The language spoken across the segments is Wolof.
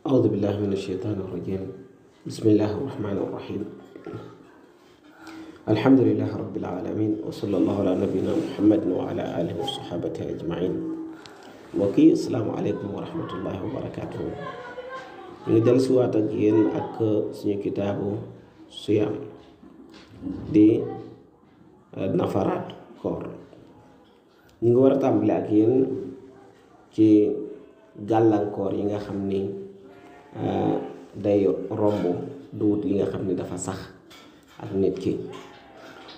أعوذ بالله من الشيطان الرجيم. بسم الله الرحمن الرحيم. الحمد لله رب العالمين، وصلى الله على نبينا محمد وعلى آله وصحبه أجمعين. mbokki asalaamaaleykum wa rahmatullahi wa barakaatuhu. ñu ngi dellu siwaat ak yéen ak suñu kitaabu siyaam di nafaraat koor. ñu ngi war a tàmbale ak yéen ci gàllankoor yi nga xam ni day romb duwut li nga xam ni dafa sax ak nit ki.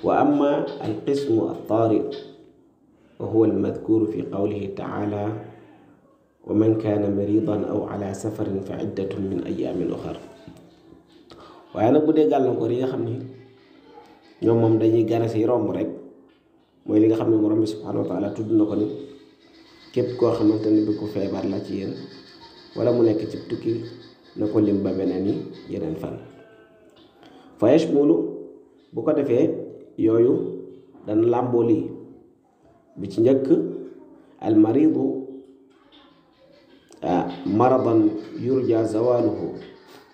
wa amma al qismu al taari wa huwa al madkuru fi qawlihi taala wa man kaana maridan aw ala safarin fa iddatun min ayaamin uxar. waaye nag bu dee gàllankoor yi nga xam ni ñoom moom dañuy gane si romb rek, mooy li nga xam ne borom bi subhanahu wa taala tudd na ko ni képp koo xamante ni bi ko feebar la ci yéen wala mu nekk ci tukki na ko lim ba beneen yi yeneen fan. fa yashmulu, bu ko defee yooyu dana làmboo lii. bi ci njëkk al maridu maradan yurja zawaluhu,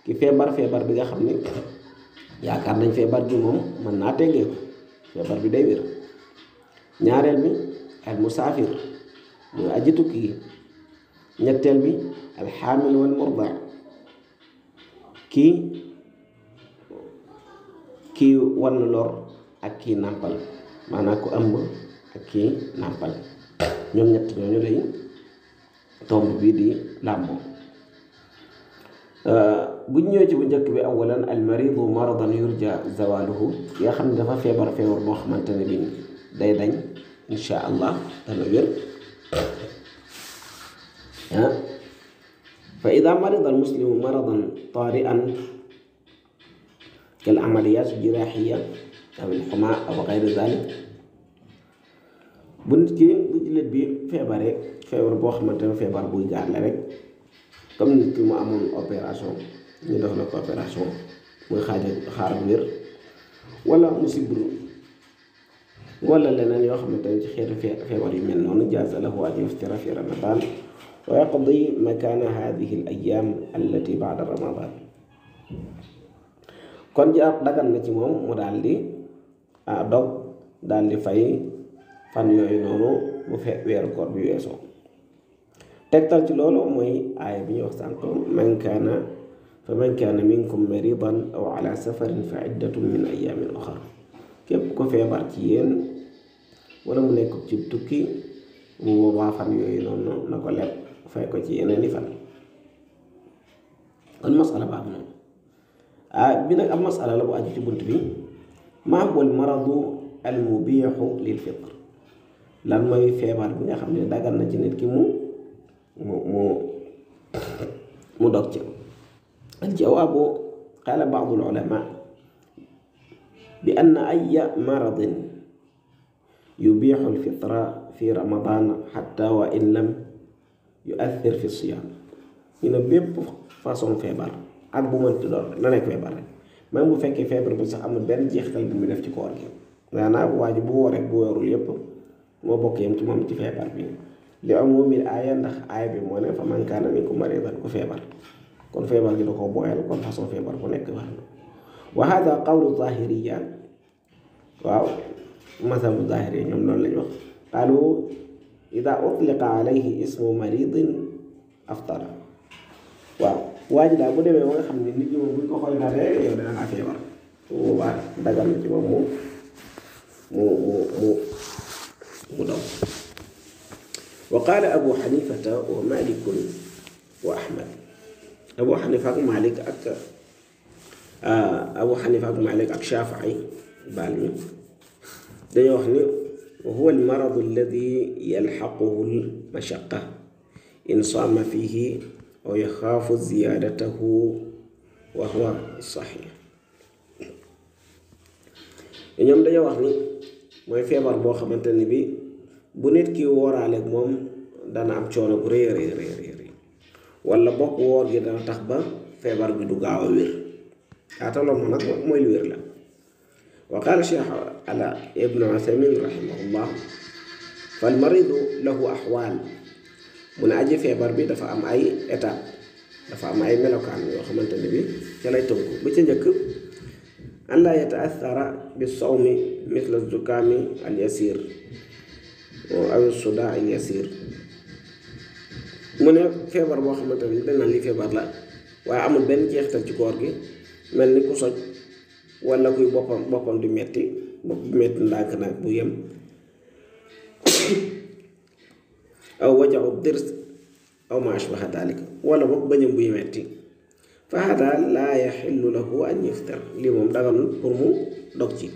ki feebar bi nga xam ni yaakaar nañ feebar bi moom mën naa teggeeku, feebar bi day wér. ñaareel bi al musaafir, muy aji tukki gi. ñetteel bi al xaamil wal murda, kii wan lor ak kii nàmpal, maanaam ku ëmb ak kii nàmpal. ñoom ñett ñooñu lay tomb bii di làmboo. bu ñëwee ci bu njëkk bi, awalan al maridu maradan yurja zawaluhu, ki nga xam ne dafa feebar boo xamante ne bi day dañ insha allah dana wér. fa ida marida al muslimu maradan taari'an kal amaliyat jirahiya aw al xuma aw gayri dalik, bu nit ki bu jullit bi feebar boo xamante ne feebar buy gaar la rek, comme nit ki mu amoon opération, ñu def na ko opération muy xaar wér, wala mu sibru wala leneen yoo xamante ne ci xeetu feebar yu mel noonu, jaaza lahu an yuftira fi ramadan wa yaqdi makana hadihi al ayam allati ba'da ramadan. kon dagan na ci moom mu daal di dog daal di fay fan yooyu noonu bu weeru koor bi weesoo. tegtal ci loolu mooy aaya bi ñu wax sànq, fa man kaana minkum maridan aw ala safarin fa iddatun min ayaamin uxar. képp ko feebar ci yéen wala mu nekk ci tukki, bu boobaa fan yooyu noonu na ko leb fay ko ci yeneen i fan. kon masala baax noonu. bi nag am masala la bu aju ci bunt bi, maa huwa al maradu al mubiixu lil fitr. lan mooy feebar bi nga xam ne dagan na ci nit ki mu dog ci. al jawaabu, qaala baadu al ulama bi anna ayya maradin yubiixu al fitra fi ramadan xatta wa in lam yuathir fi siyam. ñu ne bépp façon feebar ak bu mënti doon na nekk feebar rek, même bu fekkee feebar bi sax amul benn jeexital bu mu def ci koor gi, maanaam waa ji bu wooree bu woorul yépp moo bokk yam ci moom ci feebar bi. li umumil aaya, ndax aaya bi moo ne fa man kaana minkum maridan, ku feebar, kon feebar gi da koo booyal, kon façon feebar bu nekk wax na. wa hada qawlu zahiriya, waaw mazhabu zahiriya ñoom loolu lañ wax. qaalu ida utliqa alayhi ismu maridin aftara. waaw waa ji daal bu demee ba nga xam ne nit ñi moom buñ ko xool naa rek yow dana ngaa feebar, su boobaa dagal na ci moom mu daw. wa qaala abu xanifata wa malikun wa ahmad. abu xanifa ak malik ak shafii baal mi dañoo wax ni wa huwa al maradu alladi yalxaquhu al mashaqa in saama fihi wa yaxaafu ziyadatahu wa huwa saxiix. ñoom dañoo wax ni mooy feebar boo xamante ni bi bu nit ki wooraale moom dana am coono bu rëy wala bokk woor gi dana tax ba feebar bi du gaaw a wér. loolu moom nag mooy lu wér la. wa qaala cheikh ala ibnu Usaymin rahimahullah fal maridu lahu axwaal, mu ne aji feebar bi dafa am ay étape. dafa am ay melokaan yoo xamante ne bi ca lay tënku ba ca njëkk an laa yataathara bi sawmi mithla zukaami al yasir aw sudaa al yasir mu ne feebar boo xamante ne dañ naan li feebar la waaye amul benn jeexital ci koor gi mel ni ku soj wala kuy boppam di metti bopp bi metti ndànk nag bu yem aw waja'u dirs aw ma ashbaha dalik wala boog bañam buy metti fa hada laa yaxillu lahu an yuftir lii moom daganul pour mu dog ci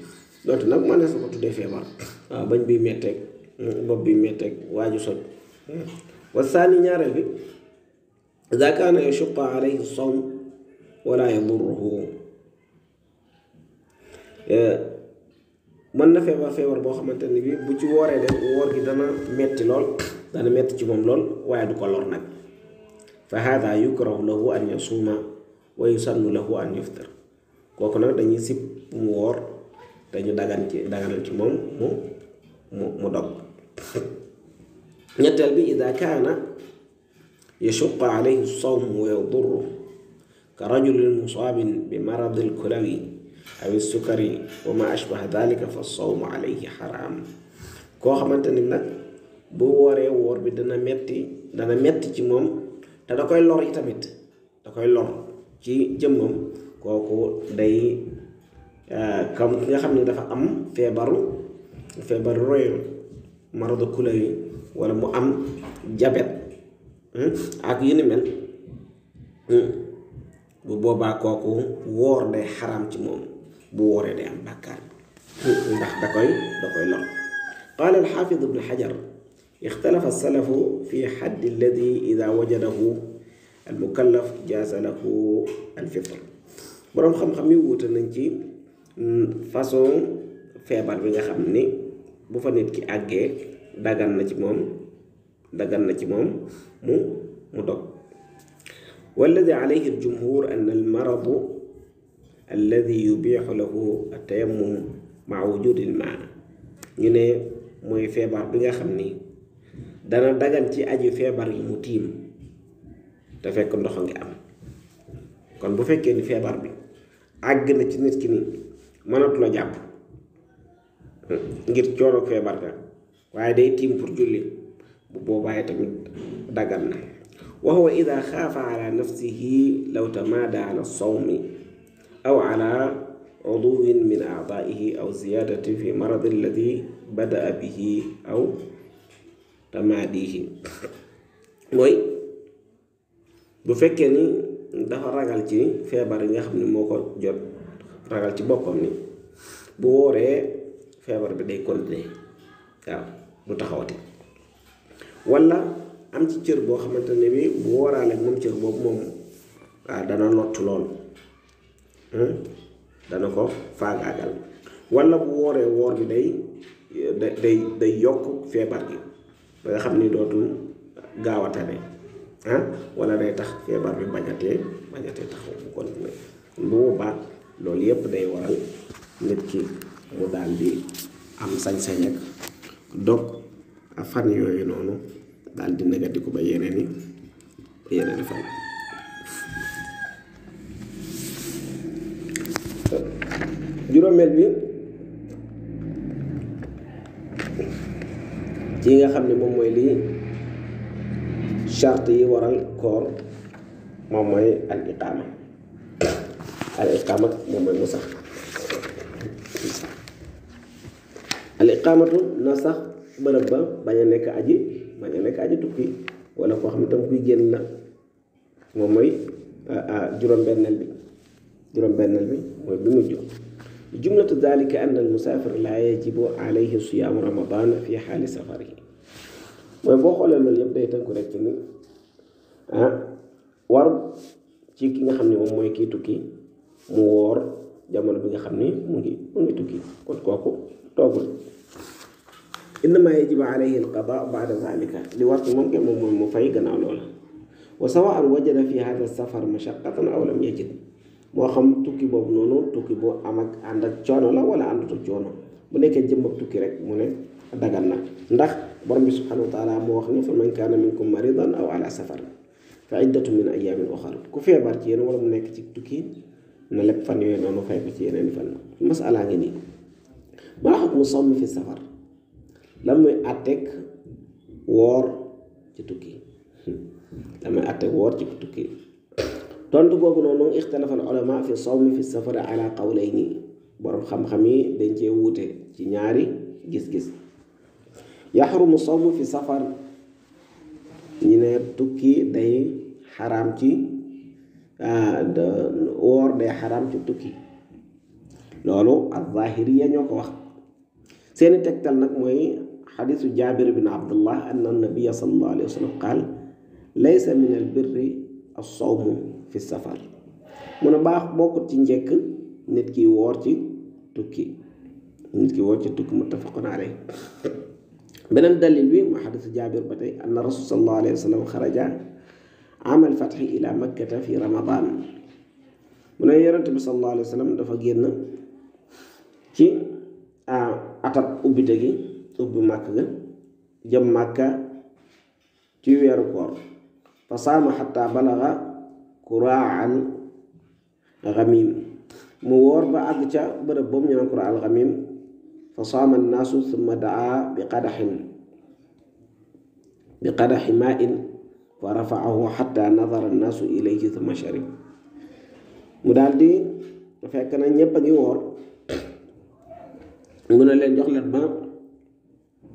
donte nag ma ne sa ko tuddee feebar waaw bañ biy metteeg bopp bi metteeg waaju soj wa saani ñaareel bi ida kaana yashuqqa alayhi sawm wala yadurruhu mën na feebar boo xamante ne bi bu ci wooree dem woor gi dana metti lool dana metti ci moom lool waaye du ko lor nag fa hada yukrahu lahu an yasuuma wa yusannu lahu an yuftir kooku nag dañuy sib mu woor dañu daganal ci moom mu dog ñetteel bi ida kaana yashuqqa alayhi sawm wa yadurru ka rajulin musaabin bi maradil kulawi aw sukari wa ma ashbaha dalika fa sawmu alayhi xaraam koo xamante ni nag bu wooree woor bi dana metti ci moom te da koy lor yi tamit da koy lor ci jëmmam kooku day kam ki nga xam ne dafa am feebaru royo maradu kulawi wala mu am jabet ak yu ni mel bu boobaa kooku woor day xaraam ci moom bu wooree day am bàkkaar ndax da koy lor qaala alxaafid ibn xajar ixtalafa alsalafu fi xaddi alladi ida wajadahu almukallaf jaaza lahu alfitr boroom xam-xam yi wuute nañ ci façon feebar bi nga xam ni bu fa nit ki àggee dagan na ci moom mu dog walladi alayhi aljumhur an almaradu alladi yubixu lahu atayammum maa wujudi almaa ñu ne mooy feebar bi nga xam ni dana dagan ci aji feebar yi mu tiim te fekk ndox a ngi am kon bu fekkee ni feebar bi àgg na ci nit ki ni mënatu la jàpp ngir coono feebar ga waaye day tiim pour julli bu boobaa tamit dagan na wa huwa ida xaafa ala nafsihi law tamaada ala sawmi aw ala uduwin min aadaihi aw ziyadati fi maradi alladi badaa bihi aw tamaadihi mooy bu fekkee ni dafa ragal ci feebar yi nga xam ne moo ko jot ragal ci boppam ni bu wooree feebar bi day continuer waaw du taxawati walla am ci cër boo xamante ne bi bu wooraale moom cër boobu moom waaw dana lott lool dana ko faagaagal walla bu wooree woor bi day yokk feebar gi ba nga xam ni dootul gaaw a tane walla day tax feebar bi bañatee taxaw bu continuer bu boobaa loolu yépp day waral nit ki mu daal di am sañ-sañ ak dog fan yooyu noonu daal di negatiku ba yeneeni fan juróomeel bi ci nga xam ne moom mooy lii charte yi waral koor moom mooy al iqaama moom mooy mu sax al iqaamatu na sax bërëb ba bañ a nekk aji tukki wala koo xam ne tam kuy génn la moom mooy juróom-benneel bi mooy bi mujj jumlatu dalika an al musaafir laa yajibu alayhi siyaamu ramadan fi xaali safarihi mooy boo xoolee loolu yëpp day tënku rek ci ni war ci ki nga xam ne moom mooy kii tukki mu woor jamono bi nga xam ni mu ngi tukki kon kooku toogul innama yajibu alayhi alqada ba'da zalika li war ci moom ke moom mooy mu fay gannaaw loola wa sawa'an wajada fi hada safar mashaqqatan aw lam yajid moo xam tukki boobu noonu tukki boo am ak ànd ak coono la wala àndut ak coono bu nekkee jëm ak tukki rek mu ne dagan na ndax borom bi subhanahu wa taala moo wax ni fa man kaana minkum maridan aw ala safar fa iddatu min ayaamin uxar ku feebar ci yéen wala mu nekk ci tukki na lépp fan yooyu noonu fay ko ci yeneen fan. masalaa ngi nii maa xukmu sawmi fi safar lan mooy àtteeg woor ci tukki lan mooy àtteeg woor ci tukki tontu googu noonu ixtalafa al ulama fi sawmi fi safar ala qawlayni borom xam-xam yi dañ cee wuute ci ñaari gis-gis. yaxrumu sawmu fi safar ñu ne tukki day xaraam ci woor day xaraam ci tukki loolu az-zahiriya ñoo ko wax. seeni tegtal nag mooy xadisu Jaabir bin Abdullah anna nabiyya sallallahu alayhi wa sallam qaal laysa min al birri as-sawmu fi safar mu ne baax bokkut ci njëkk nit ki woor ci tukki muttafaqun alayhi. beneen dalil bi mooy xadisu Jaabir ba tey anna rasul sallallahu alayhi wa sallam xaraja amal fatxi ila makkata fi ramadan mu ne yonent bi sallallahu alayhi wa sallam dafa génn ci atab ubbite gi ubbi màkk ga jëm màkka ci weeru koor fa saama xatta balaga kuraa al ghamim mu woor ba àgg ca bërëb boobu ñu naan kuraa al ghamim fa saama annaasu summa daa bi qadaxi maa'in fa rafaahu xatta nadara annaasu ilayhi summa sharib mu daal di fekk na ñépp a ngi woor mu ne leen jox leen ma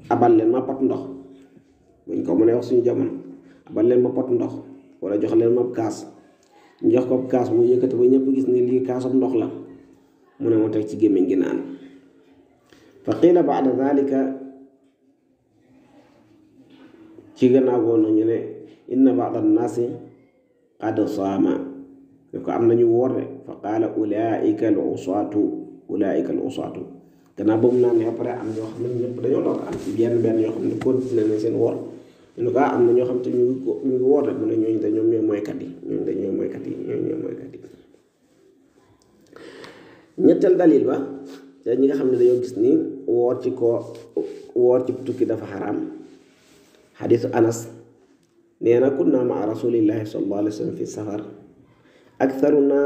abal leen ma pot ndox buñ ko mënee wax suñu jamono abal leen ma pot ndox wala jox leen ma kaas ñu jox ko kaas mu yëkkati ba ñëpp gis ne lii kaasam ndox la mu ne mu teg ci gémmiñ gi naan fa qiila baada dalika ci gannaaw woon ñu ne inna baada annaasi qad saama ne ko am nañu woor de fa qaala ulaika al usaatu gannaaw boobu naan ne après am ñoo xam ne ñëpp dañoo doog am ci benn yoo xam ne continué nañ seen woor ñu ko am na ñoo xam te ñu ngi woor rek mu ne ñooñu de ñoom ñooy mooykat yi ñetteel dalil ba te ñi nga xam ne dañoo gis ni woor ci tukki dafa xaraam xadiisu Anas nee na kunna maa rasulillahi sallallahu alayhi wa sallam fi safar aktharuna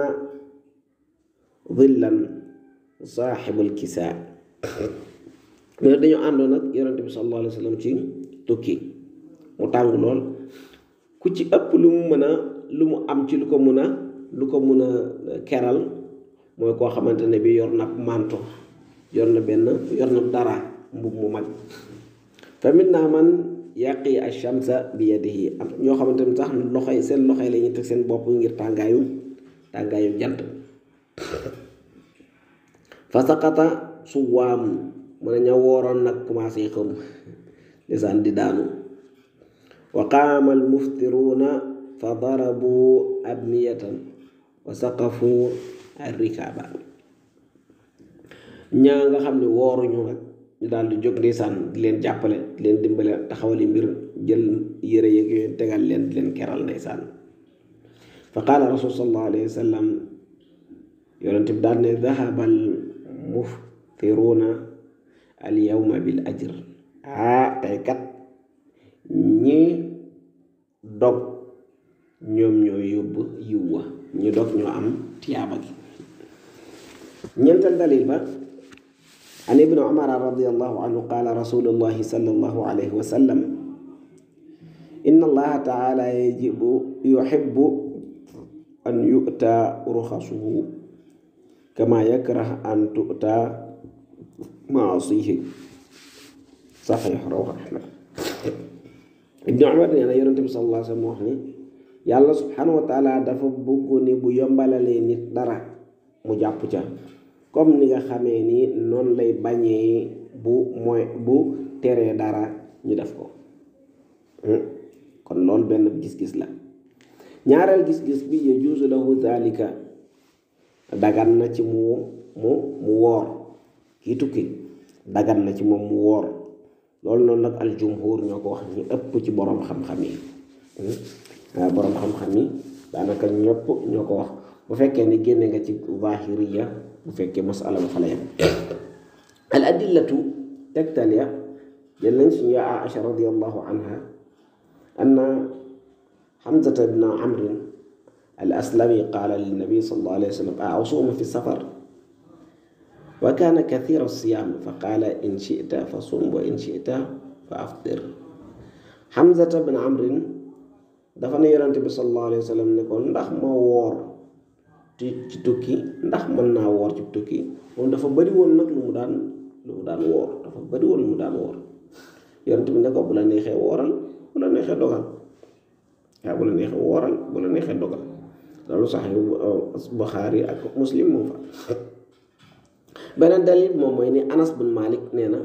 dhillan saaxibul kisaa mu ne dañoo àndoon ak yonente bi sallallahu alayhi wa sallam ci tukki mu tàng lool ku ci ëpp lu mu am ci lu ko mun a keral mooy koo xamante ne bi yor na manto yor na dara mbub mu mag fa minna man yaqi ash-shamsa bi yadihi am ñoo xamante ne sax seen loxo yi la ñuy teg seen bopp ngir tàngaayu jant fa saqata suwaam mu ne ña wooroon nag commencé xam lisaan di daanu wa qaama al muftiruuna fa darabu abniyatan wa saqafu arrikaaba ñaa nga xam ne wooruñu nag ñu daal di jóg ndeysaan di leen jàppale di leen dimbale taxawali mbir jël yére yeeg yooyu tegal leen di leen keral ndeysaan fa qaala rasul sallallahu alayhi wa sallam yonent bi daal ne dahaba al muftiruuna al yawma bil ajr tey kat ñi dog ñoom ñoo yóbbu yiw wa ñi dog ñoo am tiyaaba gi ñeenteel dalil ba an ibnu umar radiyallahu anhu qaala rasulullahi sallallahu alayhi wa sallam inna allaha taala yuhibbu an yu'ta ruxasuhu kama yakrah an tu'ta maasihi saxiix rawahu ahmad. ibnu umar nee na yonente bi sallallahu alayhi wa sallam wax ni yàlla subhanahu wa taala dafa bëgg ni bu yombalalee nit dara mu jàpp ca comme ni nga xamee ni noonu lay bañee bu teree dara ñu def ko kon loolu benn gis-gis la. ñaareel gis-gis bi yajuuzu lahu zalika dagan na ci mu woor kii tukki dagan na ci moom mu woor loolu noonu nag aljumhur ñoo ko wax ñu ëpp ci borom xam-xam yi borom xam-xam yi daanaka ñëpp ñoo ko wax bu fekkee ni génne nga ci zahiriya bu fekkee masala ba fa la yem. al adillatu tegtal ya jël nañ suñu yaa Aïcha radiyallahu anha anna حمزة بن عمرو الأسلمي قال للنبي صلى الله عليه وسلم أصوم في السفر وكان كثير الصيام فقال إن شئت فصوم وإن شئت فأفطر. حمزة بن عمرو dafa ne yonent bi sallallahu alayhi wa sallam ne ko ndax ma woor ci tukki ndax mën naa woor ci tukki moom dafa bëri woon nag lu mu daan woor dafa bëri woon lu mu daan woor yonent bi ne ko bu la neexee wooral bu la neexee dogal waaw bu la neexee wooral bu la neexee dogal loolu sax Buxaari ak Muslim moom fa beneen dalil moom mooy ni Anas bin Malik nee na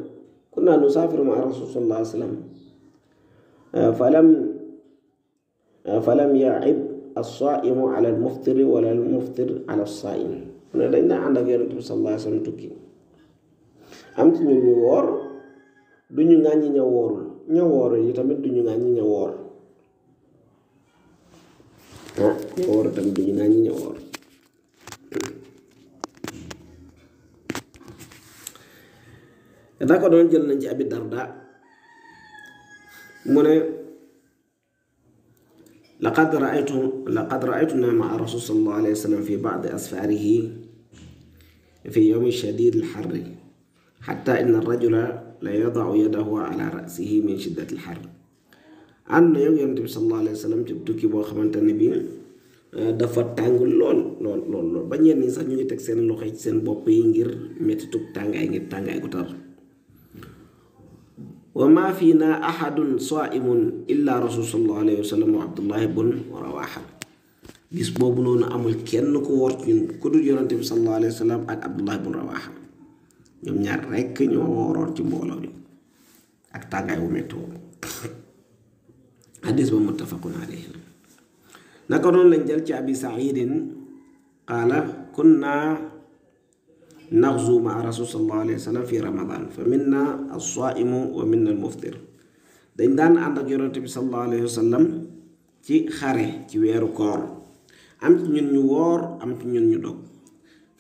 kunna nusaafiru ma'a Rasul sallallahu alayhi wa sallam falam yaib as-saimu ala al-muftiri wala al-muftir ala as-saim mu ne dañ naa ànd ak yonent bi sallallahu alayhi wa sallam tukki am ci ñun ñu woor du ñu ŋàññi ña woorul yi tamit du ñu ŋàññi ña woor ña woor tamit du ñu ŋàññi ña woor dako doon jël nañ ci Abi Darda mu ne لقد رأيتنا مع رسول صلى الله عليه وسلم في بعض أسفاره في يوم شديد الحر حتى إن الرجل لا يضع يده على رأسه من شدة الحر أن يوم النبي صلى الله عليه وسلم تبتكي بو خمانتاني بي dafa tàng lool ba ñenn ñi sax ñu ngi teg seen loxo ci seen bopp yi ngir metti tug tàngaay ngir tàngaay gu tar wa ma fiina ahadun saimun illa rasul sallallahu alayhi wa sallam wa abdullahi bun rawaha bis boobu noonu amul kenn ku woor ci ñun ku dul yonante bi sallallahu alayhi wa sallam ak abdullahi bun rawaha ñoom ñaar rekk ñoo wooroon ci mbooloo bi ak tàngaay wu metti woo hadis ba muttafaqun alayhi naka noonu lañ jël ci abi saidin qaala kunna naxzu maa rasul sallallahu alayhi wa sallam fi ramadan fa minna as-saimu wa minna al-muftir dañ daan ànd ak yonent bi sallallahu alayhi wa sallam ci xare ci weeru koor am ci ñun ñu woor am ci ñun ñu dog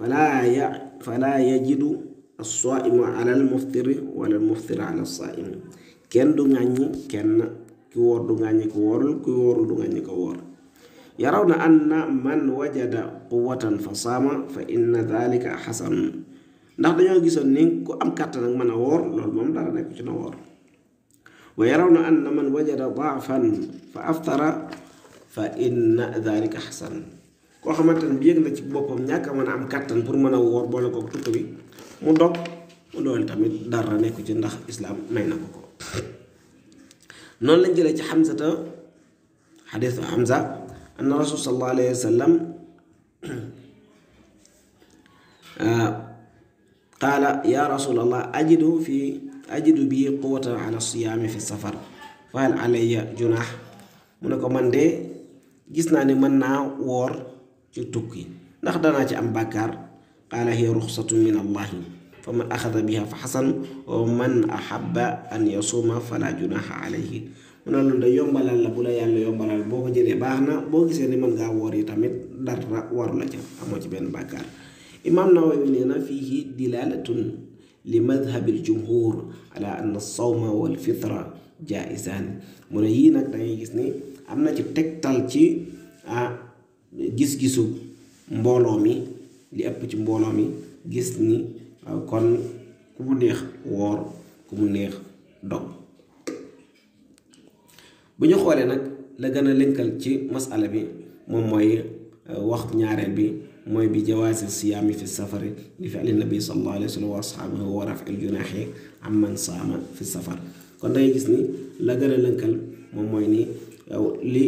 fala yajidu as-saimu ala al-muftiri wala al-muftir ala as-saim kenn du ŋàññi kenn ki woor du ŋàññi ko woorul ki woorul du ŋàññi ko woor yarawna anna man wajada quwwatan fa saama fa inna dhalika xasan ndax dañoo gisoon ni ku am kàttan ak mën a woor loolu moom dara nekk ci na woor wa yarawna anna man wajada daafan fa aftara fa inna dhalika xasan koo xamante ne bi yëg na ci boppam ñàkk a mën a am kàttan pour mën a woor boole ko tukk bi mu dog mu loolu tamit dara nekk ci ndax islaam may na ko noonu lañ jëlee ci xamsata xadiisu Hamza أن الرسول صلى الله عليه وسلم قال يا رسول الله أجد بي قوة على الصيام في السفر فهل علي جناح منكم من دي جسنا من نا وور ci tukki ndax danaa ci am bàkkaar qaala hiya ruxsatun min allahi fa man axada biha fa xasan wa man ahabba an yasuma fala junaha alayhi mu ne loolu da yombalal la bu la yàlla yombalal boo ko jëlee baax na boo gisee ni mën ngaa woor yi tamit dara waru la ca amoo ci benn bàkkaar imaam Nawawi nee na fiihi dilaalatun li madhabil jumhur ala anna sawma wal fitra jaizaan mu ne yii nag dangay gis ni am na ci tegtal ci gis-gisu mbooloo mi li ëpp ci mbooloo mi gis ni kon ku mu neex woor ku mu neex dog bu ñu xoolee nag la gën a lënkal ci masala bi moom mooy wax ñaareel bi mooy bi jawaasi siyaami fi safari li fi'li nabi sallallahu alayhi wa sallam wa ashaabihi wa raf'il junaahi amman saama fi safar kon dangay gis ni la gën a lënkal moom mooy ni li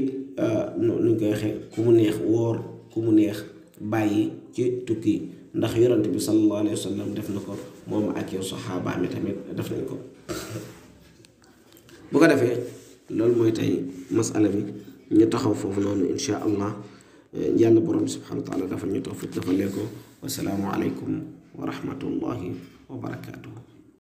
nuñ koy waxee ku mu neex woor ku mu neex bàyyi ci tukki ndax yonent bi sallallahu alayhi wa sallam def na ko moom ak yow saxaaba mi tamit def nañ ko bu ko defee loolu mooy tey masala bi ñu taxaw foofu noonu insha allah yàlla borom bi subhanahu wa taala dafa ñu tawfiq dafa leen ko wasalaamu aleykum wa rahmatullahi wa barakatuhu